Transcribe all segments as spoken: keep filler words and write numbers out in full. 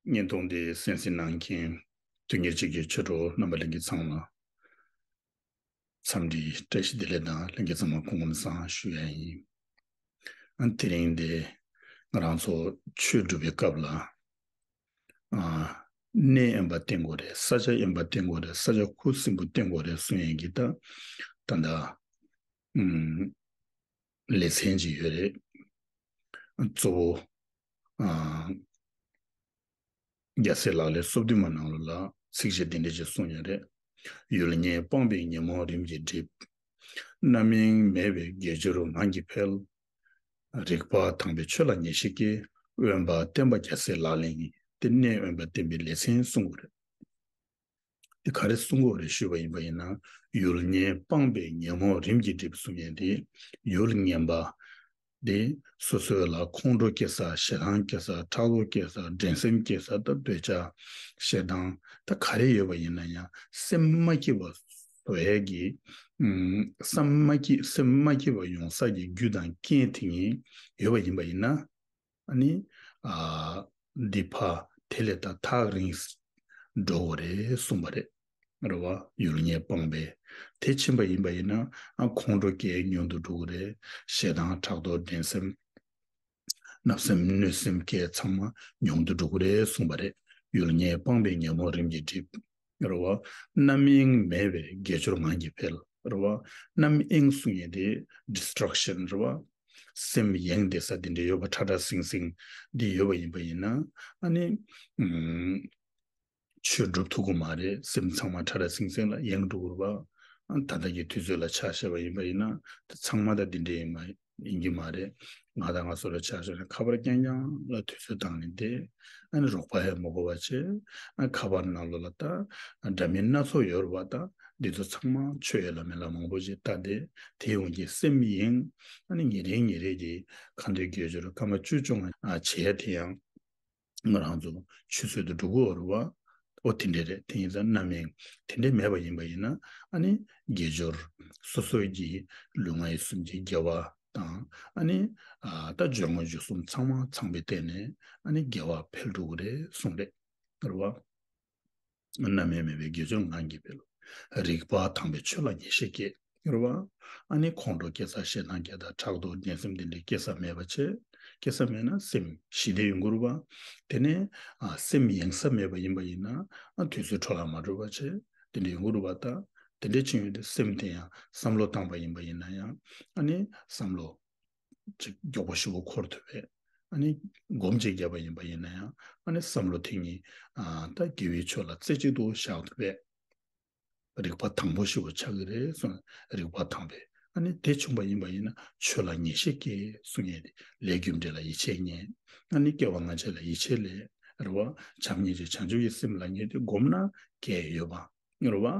བརྙན་ཐུང་འདི་གསན་གཟིགས་གནང་མཁན་དོན་གཉེར་ཅན་གྱི་ཆོས་གྲོགས་རྣམ་པ་ལྷན་རྒྱས་ཚང་མ་འཚམས་འདྲི་བཀྲ་ཤིས་བདེ་ལེགས་དང་ལྷན་རྒྱས་ཚང་མ་སྐུ་ཁམས་བཟང་ཞུ་ཡ་ཡིན། ཨ་དེ་རིང་འདི་ང་རང་ཚོ་ཆོས་སྒྲུབ་པའི་སྐབས་ལ་ཨ་གནས་དབེན་པ་བསྟེན་དགོས་རེད། ས་ཆ་དབེན་པ་བསྟེན་དགོས་རེད། ས་ཆ་ཁུ་སིམ་པོ་བསྟེན་དགོས་རེད་གསུང་ཡས་ཀྱི་ད་ད་ལྟ་ཨུམ་ལེ་ཚན་ཅིག་ཡོད་རེད། གཙོ་བོ་ཨ་རྒྱལ་སྲས་ལག་ལེན་སོ་བདུན་མ་ནང་ལོགས་ལ་ཚིགས་བཅད་འདི་འདྲ་ཅིག་གསུངས་ཡོད་རེད། ཡུལ་ངན་སྤངས་པས་ཉོན་མོངས་རིམ་གྱིས་འགྲིབ། རྣམ་གཡེང་མེད་པས་དགེ་སྦྱོར་ངང་གིས་འཕེལ། རིག་པ་དྭངས་པས་ཆོས་ལ་ངེས་ཤེས་སྐྱེ། དབེན་པ་བསྟེན་པ་རྒྱལ་སྲས་ལག་ལེན་ཡིན། དེ་གནས་དབེན་པ་བསྟེན་པའི་ལེ་ཚན་གསུང་གི་རེད། དེ་ག་རེ་གསུང་གི་རེད་ཞུས་པ་ཡིན་པ་ཡིན་ན། ཡུལ་ངན་སྤངས་པས་ཉོན་མོངས་རིམ་གྱིས་འགྲིབ་གསུང་མཁན་དེ། ཡུལ་ངན་པ་དེ་སོ་སོའི་ལ་ཁོང་ཁྲོ་སྐྱེ་ས། ཞེ་སྡང་སྐྱེ་ས། ཕྲག་དོག་སྐྱེ་ས། འགྲན་སེམས་སྐྱེ་ས། ད་འདོད་ཆགས་ཞེ་སྡང་ད་ག་རེ་ཡོད་པ་ཡིན་ན་ཡང་སེམས་མ་སྐྱིད་པ་བཟོ་ཡས་ཀྱི་ཨུམ་སེམས་མ་སྐྱིད་སེམས་མ་སྐྱིད་པ་ཡོང་ས་ཀྱི་རྒྱུ་དང་རྐྱེན་དེ་ཉིད་ཡོད་པ་ཡིན་པ་ཡིན་ན། ཨ་ནི། ཨ། འདི་ཕ་དེ་ལས་ད་ཐག་རིང་འགྲོ་གི་རེད་གསུངས་པ་རེད། རེད་བ། ཡུལ་ངན་སྤངས་པས། དེ་ཕྱིན་པ་ཡིན་པ་ཡིན་ན། ཨ། ཁོང་ཁྲོ་སྐྱེ་ཉུང་དུ་འགྲོ་གི་རེད། ཞེ་སྡང་ཕྲག་དོག་འགྲན་སེམས། བརྣབ་སེམས་གནོད་སེམས་སྐྱེ་ཚང་མ་ཉུང་དུ་འགྲོ་གི་རེད་གསུངས་པ་རེད། ཡུལ་ངན་སྤངས་པས་ཉོན་མོངས་རིམ་གྱིས་འགྲིབ། རེད་བ། རྣམ་གཡེང་མེད་པས་དགེ་སྦྱོར་ངང་གིས་འཕེལ། རེད་བ། རྣམ་གཡེང་གསུང་ཡས་དེ་distraction རེད་བ། སེམས་ཡེངས་བསྡད་ས་དེ་འདྲ་ཡོད་པ། ཁྲ་ཁྲ་ཟིང་ཟིང་འདི་ཡོད་པ་ཡིན་པ་ཡིན་ན། ཨ་ནི། ཨུམ། ཆོས་སྒྲུབ་ཐུབ་ཀྱི་མ་རེད། སེམས་ཚང་མ་ཁྲ་ཁྲ་ཟིང་ཟིང་ལ་ཡེངས་འགྲོ་གི་རེད་བ། ཨ། ད་ལྟ་གི་དུས་ཚོད་ལ་ཆ་བཞག་པ་ཡིན་པ་ཡིན་ན། དེ་ཚང་མ་ད་འདི་འདྲ་ཡིན་མ་ཡིན་གྱི་མ་རེད། ང་དང་ང་ཚོ་ལ་ཆ་བཞག་ན་ཁ་པར་རྐྱང་རྐྱང་ལ་དུས་ཚོད་བཏང་ནས་བསྡད། ཨ་ནི་རོགས་པ་ཡང་མ་དགོས་པ་བྱས། ཨ། ཁ་པར་ནང་ལོགས་ལ་ད་འདྲ་མིན་སྣ་ཚོགས་ཡོད་རེད་བ། ད་འདི་ཚོ་ཚང་མ་ཆོས་ཡོད་ལ་མེད་ལ་མང་པོ་ཞིག་ལྟ་སྟེ། དེ་ཡོང་གི་སེམས་ཡེངས། ཨ་ནི་ཉིན་རེ་ཉིན་རེ་གི་ཁ་འདོན་དགེ་སྦྱོར་སྐར་མ་བཅུ་བཅོ་ལྔ་བྱེད་ཡ་དེ་ཡང་ང་རང་ཚོ་ཆུད་ཟོས་དུ་འགྲོ་གི་ཡོད་རེད་བ། ཨོ་དེ་འདྲ་རེད། དེ་ཡིན་ཙང་རྣམ་གཡེང་དེ་འདྲ་མེད་པ་ཡིན་པ་ཡིན་ན། ཨ་ནི་དགེ་སྦྱོར་སོ་སོའི་གི་ལུས་ངག་ཡིད་གསུམ་གྱི་དགེ་བ་དང་། ཨ་ནི། ཨ། ད་སྦྱོར་དངོས་རྗེས་གསུམ་ཚང་མ་ཚང་བའི་སྟེང་ནས། ཨ་ནི་དགེ་བ་འཕེལ་འགྲོ་གི་རེད་གསུངས་རེད། རེད་བ། རྣམ་གཡེང་མེད་པས་དགེ་སྦྱོར་ངང་གིས་འཕེལ། རིག་པ་དྭངས་པས་ཆོས་ལ་ངེས་ཤེས་སྐྱེ། རེད་བ། ཨ་ནི་ཁོང་ཁྲོ་སྐྱེ་ས། ཞེ་སྡང་སྐྱེ་ས། ཕྲག་དོག་འགྲན་སེམས་དེ་འདྲའི་སྐྱེ་ས་མེད་པ་བྱས། སྐྱེ་ས་མེད་ན་སེམས་ཞི་བདེ་ཡོང་གི་རེད་བ། དེ་ནས། ཨ། སེམས་ཡེངས་ས་མེད་པ་ཡིན་པ་ཡིན་ན། ཨ། དུས་ཚོད་འཕྲོ་བརླག་མ་འགྲོ་བ་བྱས། དེ་འདྲ་ཡོང་གི་རེད་བ། ད་དེ་འདྲ་ཕྱིན་ཡོད་དུས་སེམས་དེ་ཡང་བསམ་བློ་བཏང་པ་ཡིན་པ་ཡིན་ན་ཡང་། ཨ་ནི་བསམ་བློ་ཅིག་མགྱོགས་པོ་ཞེ་པོ་འཁོར་ཐུབ་པས། ཨ་ནི་སྒོམ་ཅིག་བརྒྱབ་པ་ཡིན་པ་ཡིན་ན་ཡང་། ཨ་ནི་བསམ་བློ་དེ་ཉིད། ཨ། ད་དགེ་བའི་ཕྱོགས་ལ་རྩེ་གཅིག་ཏུ་བཞག་ཐུབ་པས། རིག་པ་དྭངས་པོ་ཞེ་པོ་ཆགས་ཀྱི་རེད་གསུངས། རིག་པ་དྭངས་པས། ཨ་ནི་དེ་བྱུང་པ་ཡིན་པ་ཡིན་ན་ཆོས་ལ་ངེས་ཤེས་སྐྱེ་གསུང་ཡས་དེ། ལས་རྒྱུ་འབྲས་ལ་ཡིད་ཆེས་ཉན། ཨ་ནི་སྐྱེ་བ་སྔ་ཕྱི་ལ་ཡིད་ཆེས་ལས། རེད་བ། བྱམས་སྙིང་རྗེ་བྱང་ཆུབ་ཀྱི་སེམས་ལ་ངེས་ཏེ་སྒོམ་ན་གལ་ཡོད་པ། རེད་བ།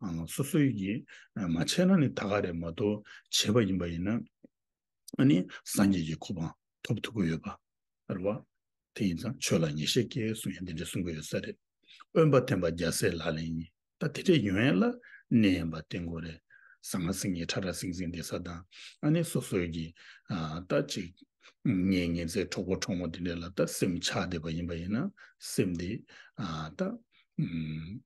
ཨང་། སོ་སོའི་གི་མ་བྱས་ན་ནི་ད་ག་རེད་མ་གཏོགས། བྱས་པ་ཡིན་པ་ཡིན་ན། ཨ་ནི་སངས་རྒྱས་ཀྱི་གོ་འཕང་ཐོབ་ཐུབ་ཀྱི་ཡོད་པ། རེད་བ། དེ་ཡིན་ཙང་ཆོས་ལ་ངེས་ཤེས་སྐྱེ་གསུང་ཡ་འདི་འདྲ་གསུང་གི་ཡོད་ས་རེད། དབེན་པ་བསྟེན་པ་རྒྱལ་སྲས་ལག་ལེན་ཡིན། ད་དེ་འདྲ་ཡོང་ཡ་ལ་གནས་དབེན་པ་བསྟེན་དགོས་རེད། ཟང་ངེ་ཟིང་ངེ་ཁྲ་ཁྲ་ཟིང་ཟིང་བསྡད་ས་དང་། ཨ་ནི་སོ་སོའི་གི། ཨ། ད་ཅིག་ངེས་ངེས་ཚེ་གྲོགས་པོ་གྲོགས་མོ་དེ་འདྲ་ལ་ད་སེམས་ཆགས་བསྡད་པ་ཡིན་པ་ཡིན་ན། སེམས་དེ། ཨ། ད། ཨུམ།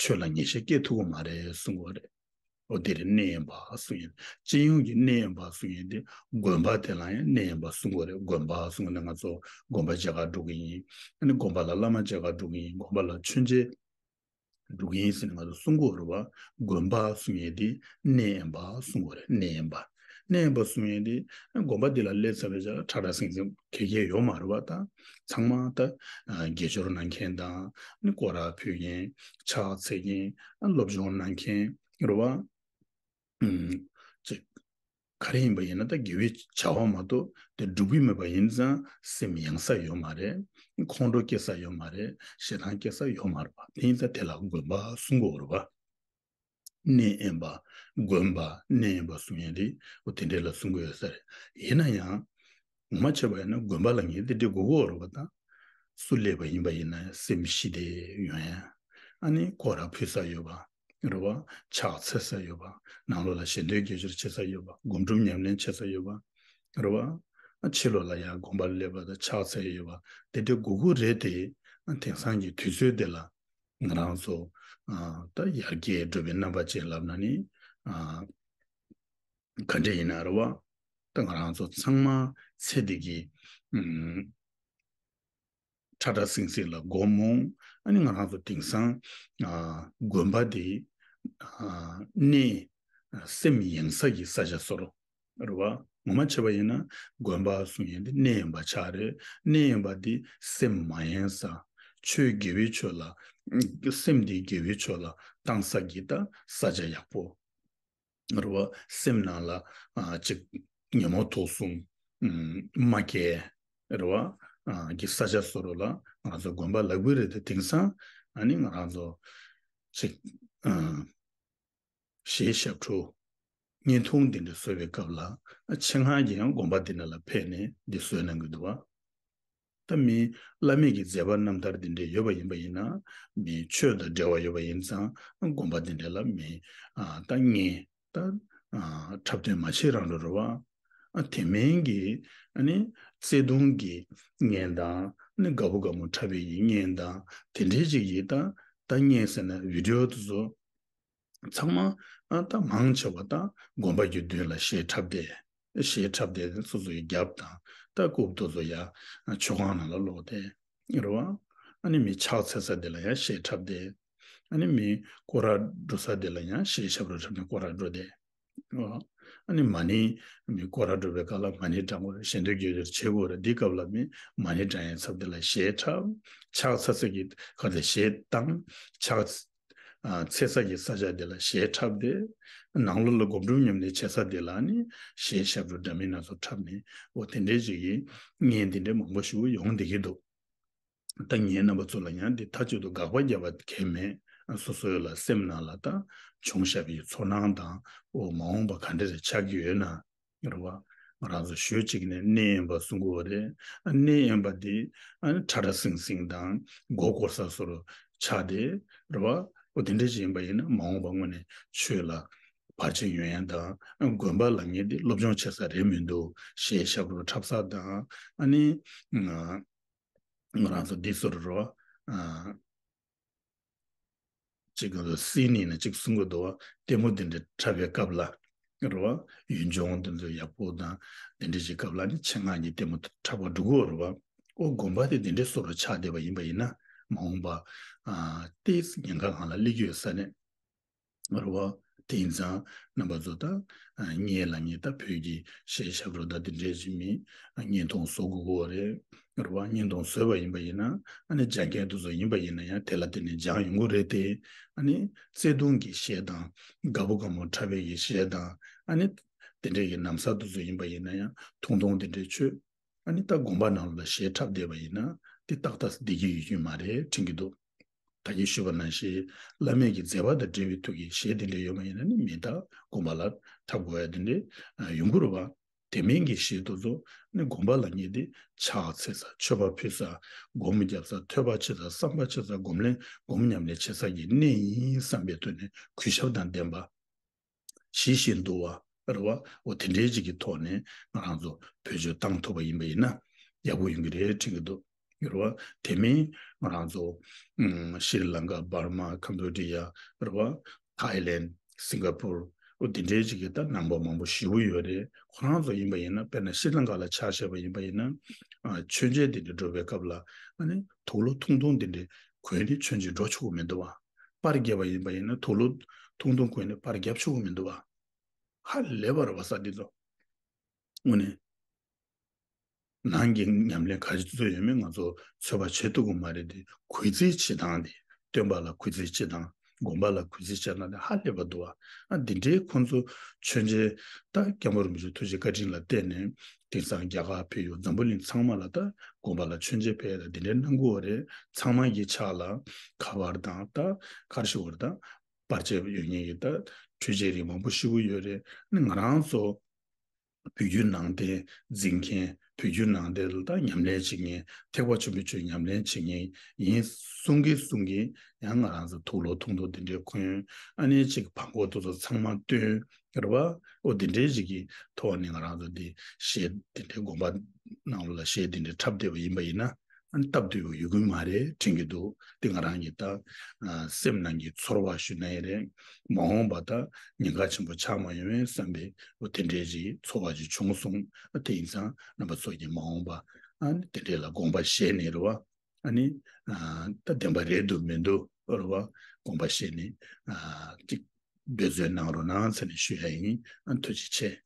ཆོས་ལ་ངེས་ཤེས་སྐྱེ་ཐུབ་ཀྱི་མ་རེད་གསུང་གི་རེད། འོ་དེ་རེད། གནས་དབེན་པ་གསུང་ཡིན། སྤྱི་ཡོངས་ཀྱི་གནས་དབེན་པ་གསུང་ཡིན་ཏེ། དགོན་པ་དེ་ལ་ཡང་གནས་དབེན་པ་གསུང་གི་རེད། དགོན་པ་གསུང་ནས་ང་ཚོ་དགོན་པ་མཇལ་ཁ་འགྲོ་གི་ཡིན། ཨ་ནི་དགོན་པ་ལ་བླ་མ་མཇལ་ཁ་འགྲོ་གི་ཡིན། དགོན་པ་ལ་མཆོད་མཇལ་འགྲོ་གི་ཡིན་ཟེར་ནས་ང་ཚོ་གསུང་གི་རེད་བ། དགོན་པ་གསུང་ཡིན་ཏེ་གནས་དབེན་པ་གསུང་གི་རེད། གནས་དབེན་པ། གནས་དབེན་པ་གསུང་ཡིན་ཏེ། དགོན་པ་འདི་ལ་སླེབས་ཚར་བའི་རྗེས་ལ་ཁྲ་ཁྲ་ཟིང་ཟིང་ག་གེ་ཡོད་མ་རེད་བ། ད་ཚང་མ་ད་དགེ་སྦྱོར་གནང་མཁན་དང་། ཨ་ནི་སྐོར་ར་ཕུལ་མཁན། ཕྱག་འཚལ་མཁན། ཨ། སློབ་སྦྱོང་གནང་མཁན་རེད་བ། ཨུམ། ཅིག་ག་རེ་ཡིན་པ་ཡིན་ན། ད་དགེ་བའི་བྱ་བ་མ་གཏོགས་དེ་སྒྲུབ་ཀྱི་མེད་པ་ཡིན་ཙང་སེམས་ཡེངས་ས་ཡོད་མ་རེད། ཁོང་ཁྲོ་སྐྱེ་ས་ཡོད་མ་རེད། ཞེ་སྡང་སྐྱེ་ས་ཡོད་མ་རེད་བ། དེ་ཡིན་ཙང་དེ་ལ་དགོན་པ་གསུང་གི་ཡོད་རེད་བ། གནས་དབེན་པ། དགོན་པ། གནས་དབེན་པ་གསུང་ཡ་དེ། འོ་དེ་འདྲ་ལ་གསུང་གི་ཡོད་ས་རེད། ཡིན་ན་ཡང་། ངོ་མ་བྱས་པ་ཡིན་ན་དགོན་པ་ལ་ངས་དེ་འདྲ་དགོས་ཀྱི་ཡོད་རེད་བ། ད་སུ་སླེབས་པ་ཡིན་པ་ཡིན་ན་སེམས་ཞི་བདེ་ཡོང་ཡ། ཨ་ནི་སྐོར་ར་ཕུལ་ས་ཡོད་པ། རེད་བ། ཕྱག་འཚལ་ས་ཡོད་པ། ནང་ལོགས་ལ་ཞལ་འདོན་དགེ་སྦྱོར་བྱེད་ས་ཡོད་པ། སྒོམ་སྒྲུབ་ཉམས་ལེན་བྱེད་ས་ཡོད་པ། རེད་བ། ཨ་ཕྱི་ལོགས་ལ་ཡང་དགོན་པ་སླེབས་པ་དང་ཕྱག་འཚལ་ཡོད་པ་དེ་འདྲ་དགོས་ཀྱི་རེད་དེ། ཨ་དེང་སང་གི་དུས་ཚོད་དེ་ལ་ང་རང་ཚོ་ཨ་ད་ཡར་རྒྱས་འགྲོ་བའི་རྣམ་པ་ཅན་ལབ་ན་ནི་ཨ་ག་འདྲ་ཡིན་ན་རེད་བ། ད་ང་རང་ཚོ་ཚང་མ་ཚེ་འདི་གི་ཨམ། ཁྲ་ཁྲ་སིང་སིང་ལ་སྒོམ་འོང་། ཨ་ནི་ང་རང་ཚོ་དེང་སང་ཨ་དགོན་པ་འདི་ཨ་གནས་སེམས་གཡེང་ས་ཀྱི་ས་ཆ་བཟོ་འདྲ་རེད་བ། ངོ་མ་བྱས་པ་ཡིན་ན་དགོན་པ་གསུང་ཡས་འདི་གནས་དབེན་པ་ཆགས་རེད། གནས་དབེན་པ་འདི་སེམས་མ་གཡེང་ས། ཆོས་དགེ་བའི་ཆོས་ལ་སེམས་འདི་དགེ་བའི་ཆོས་ལ་བཏང་ས་ཀྱི་ད་ས་ཆ་ཡག་པོ། རེད་བ། སེམས་ནང་ལ་ཨ་ཅིག་ཉོན་མོངས་དུག་གསུམ་ཨམ་མ་སྐྱེ་རེད་བ། ཨ་གི་ས་ཆ་བཟོ་འདྲ་ལ་ང་ཚོ་དགོན་པ་ལབ་ཀྱི་རེད་དེ། དེང་སང་ཨ་ནི་ང་རང་ཚོ་ཅིག་ཨ་གཞས་ཞབས་བྲོ་བརྙན་ཐུང་འདི་འདྲ་བཟོ་བའི་སྐབས་ལ་ཨ་ཆེད་མངགས་ཀྱིས་ཡང་དགོན་པ་འདི་འདྲ་ལ་ཕེབས་ནས་འདི་བཟོས་གནང་གི་འདུག་བ། ད་མི་བླ་མེད་ཀྱི་མཛད་པ་རྣམ་ཐར་འདི་འདྲ་ཡོད་པ་ཡིན་པ་ཡིན་ན། མི་ཆོས་དང་འབྲེལ་བ་ཡོད་པ་ཡིན་ཙང་དགོན་པ་འདི་འདྲ་ལ་མི་ཨ་ད་བརྙན་ད་ཨ་འཁྲབ་སྟོན་མ་བྱེད་རང་འགྲོ་རེད་བ། ཨ་དེ་མིན་གྱི་ཨ་ནི་བརྩེ་དུང་གི་བརྙན་དང་ཨ་ནི་དགའ་པོ་དགའ་མོ་འཁྲབ་པའི་གི་བརྙན་དང་དེ་འདྲའི་ཅིག་གི་ད་ད་བརྙན་ཟེར་ན་བི་ཌི་ཡོ་དེ་ཚོ། ཚང་མ་ཨ་ད་མང་ཆེ་བ་ད་དགོན་པ་གི་མདུན་ལ་གཞས་འཁྲབ་བསྡད། གཞས་འཁྲབ་བསྡད་སོ་སོ་ཡི་རྒྱབ་དང་ད་རྐུབ་དེ་ཚོ་ཡ་མཆོད་ཁང་ནང་ལ་ལོག་བསྡད་རེད་བ། ཨ་ནི་མི་ཕྱག་འཚལ་ས་དེ་ལ་ཡང་གཞས་འཁྲབ་བསྡད། ཨ་ནི་མི་སྐོར་ར་འགྲོ་ས་དེ་ལ་ཡང་གཞས་ཞབས་བྲོ་འཁྲབ་ནས་སྐོར་ར་འགྲོ་བསྡད། ཨ་ནི་མ་ཎི་མི་སྐོར་ར་འགྲོ་བའི་སྐབས་ལ་མ་ཎི་བགྲང་དགོས་རེད། ཞལ་འདོན་དགེ་སྦྱོར་བྱེད་དགོས་རེད། འདི་སྐབས་ལ་མི་མ་ཎི་བགྲང་ཡའི་ཚབ་དེ་ལ་གཞས་འཁྲབ། ཕྱག་འཚལ་ས་གི་ཁ་དེ་གཞས་བཏང་། ཕྱག་ཨ་འཚལ་ས་ཀྱི་ས་ཆ་དེ་ལ་གཞས་འཁྲབ་སྟེ། ནང་ལོགས་ལ་སྒོམ་སྒྲུབ་ཉམས་ལེན་བྱེད་ས་དེ་ལ་ནི་གཞས་ཞབས་བྲོ་འདྲ་མིན་སྣ་ཚོགས་འཁྲབ་ནས་འོ་དེ་འདྲའི་ཅིག་གི་བརྙན་དེ་འདྲའི་མང་པོ་ཞིག་ཡོང་བསྡད་ཀྱི་འདུག་ད་ངའི་རྣམ་པ་ཚོ་ལ་ཡང་འདི་མཐའ་གཅིག་ཏུ་དགག་པ་བརྒྱབ་པ་གང་ཡང་མེད། སོ་སོའི་ལ་སེམས་ནང་ལ་ད་བྱུང་བཞག་པའི་ཚོར་སྣང་དང་འོ་མ་འོངས་པ་ག་འདྲ་རེ་ཆགས་ཀྱི་ཡོད་ན། རེད་བ། ང་རང་ཚོ་ཞོལ་གཅིག་ནས་གནས་དབེན་པ་གསུང་གི་ཡོད་རེད། ཨ་གནས་དབེན་པ་འདི་ཨ་ནི་ཁྲ་ཁྲ་སིང་སིང་དང་མགོ་སྐོར་ས་བཟོ་འདྲ་ཆགས་ཏེ། རེད་བ། འོ་དེ་འདྲ་ཞིག་ཡིན་པ་ཡིན་ན་མ་འོངས་པ་སྔོན་ནས་ཆོས་ལ་བར་ཆད་ཡོང་ཡ་དང་། ཨ་དགོན་པ་ལབ་མཁན་འདི་སློབ་སྦྱོང་བྱེད་ས་རེད་མི་འདུག་གཞས་ཞབས་བྲོ་འཁྲབ་ས་དང་། ཨ་ནི་ང་ང་རང་ཚོ་འདི་ཚོ་རེད་བ། ཨ་གཅིག་ག་ལ་སིད་ནི་ན་གཅིག་གསུང་གི་འདུག་བ། ལྟད་མོ་འདི་འདྲ་འཁྲབ་པའི་སྐབས་ལ། རེད་བ། ཡུལ་ལྗོངས་འདི་ཚོ་ཡག་པོ་དང་འདི་འདྲ་ཞིག་སྐབས་ལ་ནི་ཆེད་མངགས་ཀྱིས་ལྟད་མོ་འཁྲབ་པར་འགྲོ་གི་ཡོད་རེད་བ། ཨོ་དགོན་པ་དེ་འདི་འདྲའི་བཟོ་འདྲ་ཆགས་བསྡད་པ་ཡིན་པ་ཡིན་ན། མ་འོངས་པ་ཨ་ཏོག་ཙམ་ཉེན་ཁ་སྒང་ལ་སླེབས་ཀྱི་ཡོད་ས་ནས། རེད་བ། དེ་ཡིན་ཙང་རྣམ་པ་ཚོ་ད་ཨ་བརྙན་ལབ་མཁན་ད་བོད་ཀྱི་གཞས་ཞབས་བྲོ་དང་འདི་འདྲའི་ཅིག་མི་ཨ་བརྙན་ཐུང་བཟོ་དགོས་ཀྱི་ཡོད་རེད། རེད་བ། བརྙན་ཐུང་བཟོས་པ་ཡིན་པ་ཡིན་ན་ཨ་ནི་སྦྱང་མཁན་དེ་ཚོ་ཡིན་པ་ཡིན་ན་ཡང་དེ་ལ་བརྟེན་ནས་སྦྱང་ཡོང་གི་རེད་དེ། ཨ་ནི་བརྩེ་དུང་གི་གཞས་དང་དགའ་པོ་དགའ་མོ་འཁྲབ་པའི་གི་གཞས་དང་། ཨ་ནི་དེ་འདྲའི་གི་ལམ་སང་དེ་ཚོ་ཡིན་པ་ཡིན་ན་ཡང་ཐུང་ཐུང་དེ་འདྲའི་ཆོས། ཨ་ནི་ད་དགོན་པ་ནང་ལ་གཞས་འཁྲབ་བསྡད་པ་ཡིན་ན་དེ་ཏག་ཏག་བསྡད་ཀྱི་ཡོད་ཀྱི་མ་རེད་དྲན་གྱི་འདུག་ད་གིན་ཞུས་པ་ནང་བཞིན་བླ་མེད་ཀྱི་མཛད་པ་དང་འབྲེལ་བའི་ཐོག་གི་གཞས་དེ་འདྲ་ཡོད་པ་ཡིན་ན་ནི་མི་ད་དགོན་པ་ལ་འཁྲབ་དགོས་ཡ་དེ་འདྲ་ཡོང་གི་རེད་བ། དེ་མིན་གྱི་གཞས་དེ་ཚོ་ནི་དགོན་པ་ལབ་མཁན་དེ་ཕྱག་འཚལ་ས། མཆོད་པ་ཕུལ་ས། སྒོམ་རྒྱབ་ས། ཐོས་པ་བྱེད་ས། བསམ་པ་བྱེད་ས། སྒོམ་ལེན་སྒོམ་ཉམས་ལེན་བྱེད་ས་ཀྱི་གནས་ཡིན་བསམ་པའི་ཐོག་ནས་གུས་ཞབས་དང་ལྡན་པ། ཞི་ཞིང་དུལ་བ་རེད་བ། འོ་དེ་འདྲའི་ཅིག་གི་ཐོག་ནས་ང་རང་ཚོ་བེད་སྤྱོད་བཏང་ཐུབ་པ་ཡིན་པ་ཡིན་ན་ཡག་པོ་ཡོང་གི་རེད་དྲན་གྱི་འདུག་རེད་བ། དེ་མིན་ང་རང་ཚོ་ཨམ་ཤྲི་ལང་ཀ། འབར་མ། ཀམ་བོ་ཌི་ཡ། རེད་བ། ཐའི་ལེན། སིང་ག་པུར། འོ་དེ་འདྲའི་ཅིག་གི་ད་ནང་པ་མང་པོ་ཞེ་པོ་ཡོད་རེད། ཁོ་རང་ཚོ་ཡིན་པ་ཡིན་ན་དཔེར་ན་ཤྲི་ལང་ཀ་ལ་ཆ་བཞག་པ་ཡིན་པ་ཡིན་ན། ཨ་མཆོད་མཇལ་དེ་འདྲ་འགྲོ་བའི་སྐབས་ལ་ཨ་ནི་དུག་ལོག་ཐུང་ཐུང་དེ་འདྲ་གོན་ནས་མཆོད་མཇལ་འགྲོ་ཆོག་གི་མི་འདུག་བ། པར་བརྒྱབ་པ་ཡིན་པ་ཡིན་ན་དུག་ལོག་ཐུང་ཐུང་གོན་ནས་པར་བརྒྱབ་ཆོག་གི་མི་འདུག་བ། ཧ་ལས་པ་རེད་བ་ས་འདི་ཚོ། དངོས་གནས། ནང་གི་ཉམས་ལེན་ག་ཚོད་ཡོད་མེད་ང་ཚོ་ཚོད་དཔག་བྱེད་ཐུབ་ཀྱི་མ་རེད་དེ། གུས་བརྩི་བྱེད་སྟངས་དེ། སྟོན་པ་ལ་གུས་བརྩི་བྱེད་སྟངས། དགོན་པ་ལ་གུས་བརྩི་བྱེད་སྟངས་དེ་ཧ་ལས་པ་འདུག་བ། ཨ་འདི་འདྲའི་ཁོང་ཚོ་མཆོད་མཇལ་ད་སྐྱབས་མགོན་རིན་པོ་ཆེ་ཐུགས་རྗེ་བཀའ་དྲིན་ལ་བརྟེན་ནས་དེང་སང་རྒྱ་གར་ཕེབས་ཡོད། འཛམ་བུ་གླིང་ཚང་མ་ལ་ད་དགོན་པ་ལ་མཆོད་མཇལ་ཕེབས་ཡ་ད་འདི་འདྲའི་གནང་གི་ཡོད་རེད། ཚང་མ་གི་ཕྱག་ལ་ཁ་པར་དང་ད་ག་རེ་ཞུ་དགོས་རེད། ད་པར་ཆས་ཡོད་མཁན་གྱི་ད་འཕྲུལ་ཆས་རིགས་མང་པོ་ཞེ་པོ་ཡོད་རེད། ཨ་ནི་ང་རང་ཚོ་བོད་བརྒྱུད་ནང་བསྟན་འཛིན་མཁན་ བོད་བརྒྱུད་ནང་བསྟན་ལ་ད་ཉམས་ལེན་བྱེད་མཁན་ཐེག་པ་ཆེན་པོའི་ཆོས་ཉམས་ལེན་བྱེད་མཁན་ཡིན་གསུང་གིན་གསུང་གིན་ཡང་ང་རང་ཚོ་དུག་ལོག་འཐུང་འདུག་དེ་འདྲའི་འཁོན། ཨ་ནི་ཅིག་བམ་གོ་དེ་ཚོ་ཚང་མ་བཏོན་རེད་བ། འོ་དེ་འདྲའི་ཞིག་གི་ཐོག་ནས་ང་རང་ཚོ་འདི་གཞས་དེ་འདྲའི་དགོན་པ་ནང་ལོགས་ལ་གཞས་དེ་འདྲའི་འཁྲབ་བསྡད་པ་ཡིན་པ་ཡིན་ན། ཨ་ནི་སྟབས་བདེ་བོ་ཡོད་ཀྱི་མ་རེད་དྲན་གྱི་འདུག་དེ་ང་རང་གི་ད་ཨ་སེམས་ནང་གི་ཚོར་བ་ཞུ་ན་ཡང་རེད། མ་འོངས་པ་ད་ཉེན་ཁ་ཆེན་པོ་ཆགས་མ་ཡོང་བས་བསམ་པའི་འོ་དེ་འདྲའི་ཞིག་ཚོར་བ་ཞིག་བྱུང་སོང་། ཨ་དེ་ཡིན་ཙང་རྣམ་པ་ཚོ་གིས་མ་འོངས་པ་ཨ་ནི་དེ་འདྲའི་ལ་དགོངས་པ་བཞེས་ནས་རེད་བ། ཨ་ནི་ཨ་ད་བདེན་པ་རེད་འདུག་མི་འདུག་རེད་བ། དགོངས་པ་བཞེས་ནས་ཨ་ཅིག་འབད་བརྩོན་གནང་རོགས་གནང་ཟེར་ནས་ཞུ་ཡ་ཡིན། ཨ་ཐུགས་རྗེ་ཆེ།